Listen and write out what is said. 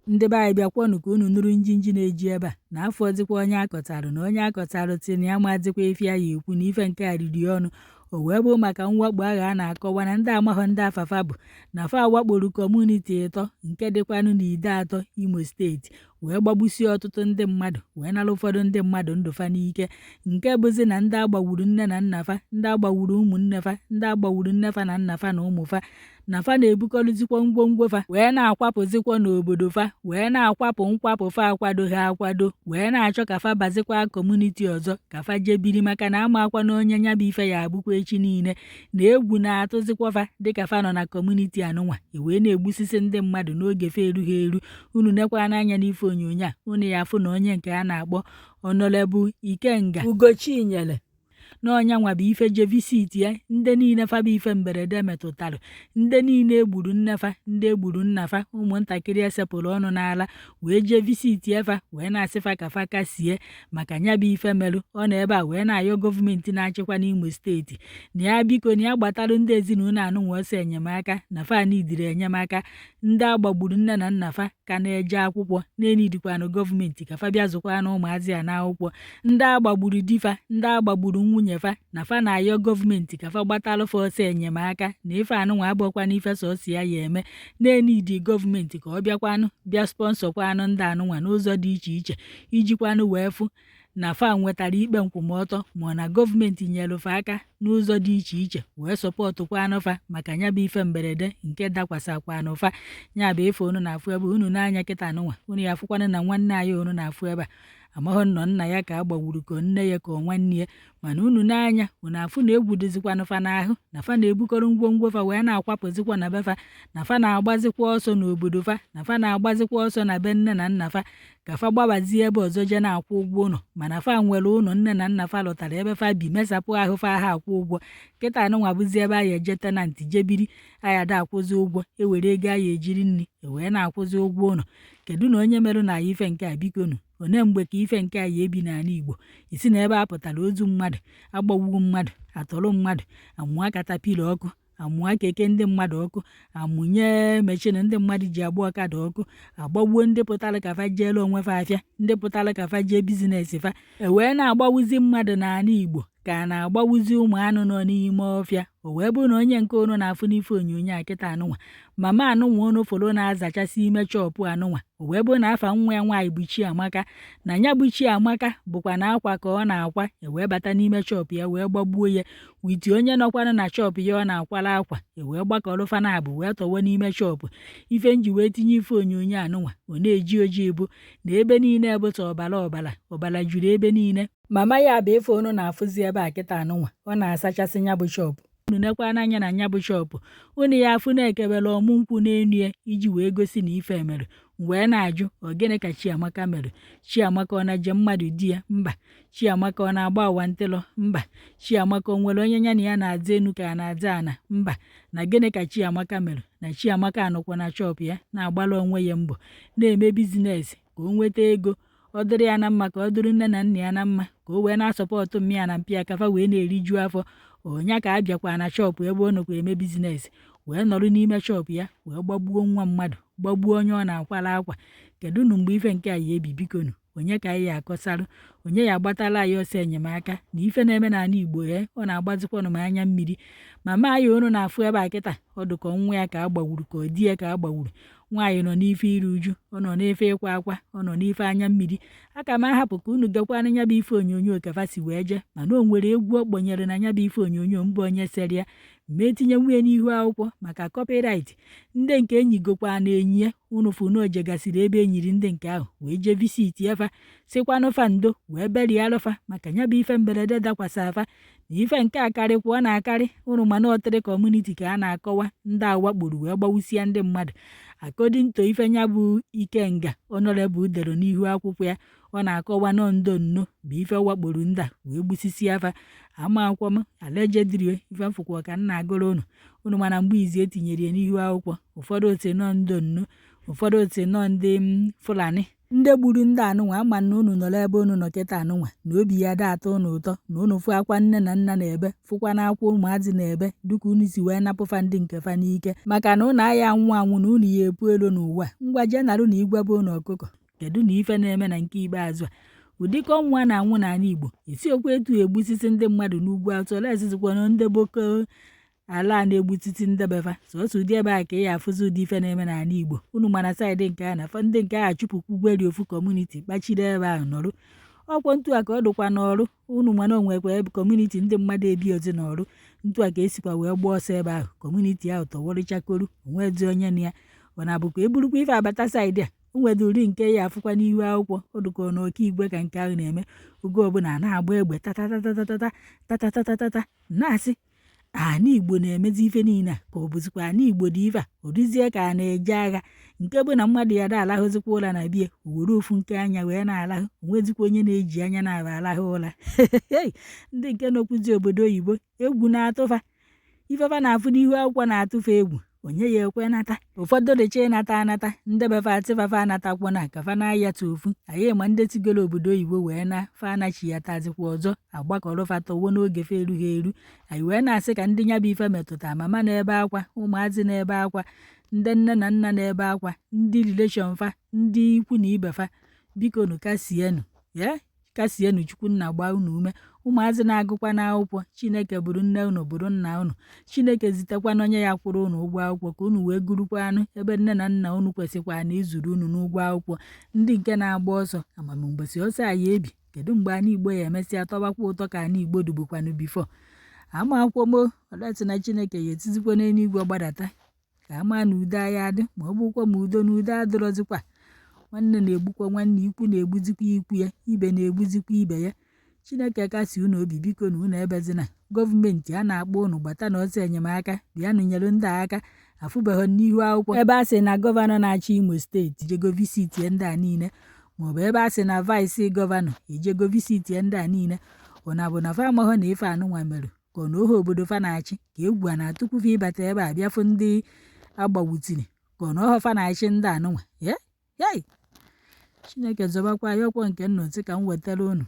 Ndị be anyị, bịakwanụ ka unu nụrụ njinji na-eji ebe a na afọzikwa onye akọtarụ na onye akọtarụ sị na ya madịkwa ife ya ya ekwu na ife nke a riri ọnụ. O wee bụ maka mwakpo ahụ a na-akọwa na ndị amaghọ ndị afa fa bụ na fa wakporo community ịtọ nke dịkwanụ n'Ideatọ, Imo Steeti, wee gbagbusie ọtụtụ ndị mmadụ, wee nara ụfọdụ ndị mmadụ ndụ fa n'ike, nke bụzi na ndị agbagburu nne na nna fa, ndị agbagburu ụmụnne fa, ndị agbagburu nne fa na nna fa na ụmụ fa, na fa na-ebukọrụzikwa ngwongwo fa wee na-akwapụzikwa n'obodo fa, wee na-akwapụ nkwapụ fa akwadoghị akwado, wee na-achọ ka fa bazikwa community ọzọ ka fa jee biri, maka na amakwa na onye nya bụ ife ya abụkwa echi niile, na egwu na-atụzikwa fa dịka fa nọ na community anụnwa e wee na-egbusisi ndị mmadụ n'oge fa erughị eru. Unu nekwa n'anya n'ife onyonyo a, unu ya afụ na onye nke a na-akpọ Honourable Ikenga Ugochinyere na ọ nya nwa bụ ife je visit ya ndị niile fa bụ ife mberede metụtara, ndị niile egburu nne fa, ndị egburu nna fa, ụmụntakịrị esepụrụ ọnụ n'ala, wee jee visit fa, wee na-asị fa ka fa kasie maka nya bụ ife merụ. Ọ nọ ebe a wee na-ayọ gọọmenti na-achịkwa n'Imo Steeti na ya biko, na ya gbatalụ ndị ezinụlọ anụnwa ọsọ enyemaka, na fa nidiri enyemaka. Ndị agbagburu nne na nna fa ka na-eje akwụkwọ na-enidikwanụ gọọmenti ka fa bịa zụkwanụ ụmụazị a n'akwụkwọ. Ndị agbagburu di fa, ndị agbagburu nwunye fa, na fa na-ayọ gọọmenti ka fa gbatalụ fa ọsọ enyemaka, na ife anụnwa abụọkwana ife sọsọ ya ya eme, na-enidi gọọmenti ka ọ bịakwanụ bịa sponsorkwanụ ndị anụnwa n'ụzọ dị iche iche, ijikwanụ wee fụ na fa nwetara ikpe nkwụmọtọ, ma ọ na gọọmenti nyere fa aka n'ụzọ dị iche iche wee supportkwanụ fa maka nya bụ ife mberede nke dakwasakwanụ fa. Nya bụ ife unu na-afụ ebe unu n'anya kịta anụnwa. Unu ya afụkwanụ na nwanne anyị unu na-afụ ebe a, amaghị nnọọ nna ya ka a gbagburu, ka nne ya, ka ọ nwanne ya, mana unu n'anya unu afụ na egwu dịzikwanụ fa n'ahụ, na fa na-ebukọrọ ngwongwo fa wee na-akwapụzikwa na be fa, na fa na-agbazikwa ọsọ n'obodo fa, na fa na-agbazikwa ọsọ na be nne na nna fa ka fa gbabazie ebe ọzọ jee na-akwụ ụgwọ ụlọ. Mana fa nwere ụlọ nne na nna fa lụtara ebe fa bi mesapụ ahụ, fa ha akwụ ụgwọ. Kịta anụnwa bụzi ebe anyị eje tenant jee biri, anyị ada akwụzi ụgwọ, ewere ego anyị ejiri nri ewee na-akwụzi ụgwọ ụlọ. Kedu na onye merụ na ya ife nke a? Bikonu, one mgbe ka ife nke a ya ebi n'ala Igbo? Isi na ebe a pụtara ozu mmadụ, agbagbuo mmadụ, atọrọ mmadụ, amụa caterpillar ọkụ, amụa keke ndị mmadụ ọkụ, amụnye machine ndị mmadụ ji agba ọkada ọkụ, agbagbuo ndị pụtara ka fa jeere onwe fa afịa, ndị pụtara ka fa jee business fa, ewee na-agbawuzi mmadụ n'ala Igbo ka a na-agbawuzi ụmụ anụ nọ n'ime ọfịa. O wee bụrụ na onye nke unu na-afụ n'ife onyonyo a kịta anụnwa, mama anụnwa unu fụrụ na-azachasị ime shop anụnwa, o wee bụrụ na afa nwa ya nwaanyị bụ Chiamaka, na ya bụ Chiamaka bụkwa na akwa ka ọ na-akwa, e wee bata n'ime shop ya wee gbagbuo ya with onye nọkwanụ na shop ya ọ na-akwara akwa, e wee gbakọrọ fa naabụ wee tọwa n'ime shop. Ife m ji wee tinye ife onyonyo anụnwa ọ na-eji ojii bụ na ebe niile bụta ọbara, ọbara, ọbara juru ebe niile. Mama ya bụ ife unu na-afụzi ebe a kịta anụnwa, ọ na-asachasị nya bụ shop. Unu nekwa n'anya na nya bụ shop, unu ya afụ na-ekebere ọmụ nkwụ n'enu ya iji wee gosi na ife mere. Wee na-ajụ, ọ gịnị ka Chiamaka mere? Chiamaka ọ na-eje mmadụ di ya? Mba. Chiamaka ọ na-agba awantịlọ? Mba. Chiamaka o nwere onye ya na ya na-aza enu ka a na-aza ana? Mba. Na gịnị ka Chiamaka mere? Na Chiamaka anọkwa na shop ya na-agbara onwe ya mbọ, na-eme business ka o nweta ego, ọ dịrị ya na mma, ka ọ dịrị nne na nna ya na mma, ka o wee na-asupport mma ya na mpa ya ka fa wee na-eriju afọ. Ọnya ka a bịakwa na shop ebe ọ nọkwa eme business wee nọrọ n'ime shop ya wee gbagbuo nwa mmadụ, gbagbuo onye ọ na-akwara akwa. Kedu nu mgbe ife nke a ya ebi? Bikonu, onye ka anyị ya akọsarụ? Onye ya agbatala anyị ọsọ enyemaka na ife na-eme n'ala Igbo? Ee, ọ na-agbazikwanụ m anya mmiri. Mama anyị unu na-afụ ebe a kịta, ọ dụkọ nwa ya ka a gbagburu, ka ọ di ya ka a gbagburu. Nwaanyị nọ n'ife iru uju, ọ nọ n'ife ịkwa akwa, ọ nọ n'ife anya mmiri. Aka m ahapụ ka unu gekwanụ nya bụ ife onyonyo ka fa si wee jee, mana o nwere egwu ọ kpọnyere na nya bụ ife onyonyo mbụ onye sere ya ma etinye nwunye n'ihu akwụkwọ maka copyright. Ndị nke enyi gokwa na enyi ya unu fụ na o jegasịrị ebe enyiri ndị nke ahụ wee jee visit fa, sịkwanụ fa ndo, wee berialụ fa maka nya bụ ife mberede dakwasa fa, na ife nke a karịkwa ọ na-akarị ụnụ. Mana ọtịrị community ka a na-akọwa ndị awakporo wee gbawusia ndị mmadụ. According to ife nya bụ Ikenga Honourable dere n'ihu akwụkwọ ya, ọ na-akọwa nọ ndo nno bụ ife wakporo ndị a wee gbusisi afa. Ama akwụkwọ m allegedly, ife mfụkwa ka m na-agụrụ unu. Unu mana mgbe izi etinyere ya n'ihu akwụkwọ, ụfọdụ otu nọ ndo nno, ụfọdụ otu nọ ndị Fulani. Ndị gburu ndị anụnwa ama na unu nọrọ ebe unu nọ kịta anụnwa na obi ya da atọ unu ụtọ na unu fụ akwa nne na nna na-ebe, fụkwa na akwa ụmụazị na-ebe, dịka unu si wee napụfa ndị nke fa n'ike, maka na unu aya anwụ anwụ na unu ya epu elu n'ụwa. Ngwa jee narụ na igwe bụ unu ọkụkọ. Kedu na ife na-eme na nke ikpeazụ a? Ụdịka ọnwụ a na-anwụ n'ala Igbo esiokwa etu egbusisi ndị mmadụ n'ugwu Awụsa ole esizikwana ndị Boko ala a na-egbutiti ndị befa sọsọ ụdị ebe a ka ị ya afụzi ụdị ife na-eme n'ala Igbo. Unu mana side nke a na ndị nke a chụpụkwugweri ofu community kpachiri ebe ahụ nọrụ ọkwọ ntu a ka ọ dụkwa n'ọrụ. Unu mana onwekwa ebe community ndị mmadụ ebi ozi n'ọrụ ntu a ka esikwa wee gbaa ọsọ ebe ahụ community ahụ tọwọrịchakoro onwezi onye na ya. Ọ na-abụkwa eburukwa ife abata side a o nwere uri nke ya afụkwa n'ihu akwụkwọ ọ dụka na ọka igwe ka nke ahụ na-eme oge ọbụla a na-agba egbe tatatatatata tatatatatata na-asị ana Igbo na-emezi ife niile a ka ọ bụzikwa ana Igbo dị ife a ọ dịzie ka a na-eje agha nke bụ na mmadụ ya da alahụzikwa ụra na bie o were ofu nke anya wee na-alahụ, onwezikwa onye na-eji anya na-aba alahụ ụra. Ndị nke nọkwuzi obodo oyibo egwu na-atụfa ifefa na-afụ n'ihu akwụkwọ na-atụfa egwu, onye ya ekwe nata. Ụfọdụ dịcha ịnata anata ndị befa atịfafa anatakwona ka fa na-ayata ofu anyị ma ndị tigoro obodo oyibo wee na fa anachiatazikwa ọzọ agbakọrọfa tọwo n'oge fa erughị eru. Anyị wee na-asị ka ndị nya bụ ife metụta mama na-ebe akwa, ụmụazị na-ebe akwa, ndị nne na nna na-ebe akwa, ndị relation fa, ndị ikwu na ibe fa, biko nụ kasienụ ya kasienụ Chukwu nna gbaa unu ume. Ụmụazị na-agụkwa n'akwụkwọ, Chineke bụrụ nne unu bụrụ nna unu, Chineke zitekwana onye ya kwụrụ unu ụgwọ akwụkwọ ka unu wee gụrụkwa anụ ebe nne na nna unu kwesịkwa na izuru unu n'ụgwọ akwụkwọ. Ndị nke na-agba ọsọ amamụmbọsị ọsọ a ya ebi, kedu mgbe ana Igbo ya emesịa tọbakwa ụtọ ka ana Igbo dubukwanụ before? Ama akwụkwọ mo ọdati na Chineke ya etizikwa n'eluigwe gbadata ka ama na udo ya adị, ma ọ bụkwa ma udo na udo adịrọzikwa. Nwanne na-egbukwa nwanne, ikwu na-egbuzikwa ikwu ya, ibe na-egbuzikwa ibe ya. Chineke kasi unu obi biko na unu ebezina. Gọọmenti a na-akpọ unu gbata na ọsọ enyemaka, bịanụ nyere ndị a aka. Afụbeghị n'ihu akwụkwọ ebe a sị na gọvanọ na-achị Imo steeti jego visitie ndị a niile, maọbụ ebe a sị na vice gọvanọ ejego visitie ndị a niile. Ọ na-abụ na fa amaghọ na ife anụnwa mere ka ọ na ohe obodo fa na-achị ka egwu a na-atụkwufe ịbata ebe a bịafụ ndị agbawutiri ka ọ na ọhọ fa na-achị ndị anụnwa. Hei, Chineke zọbakwa ya ọkwọ nke nnọtị ka m wetara unu.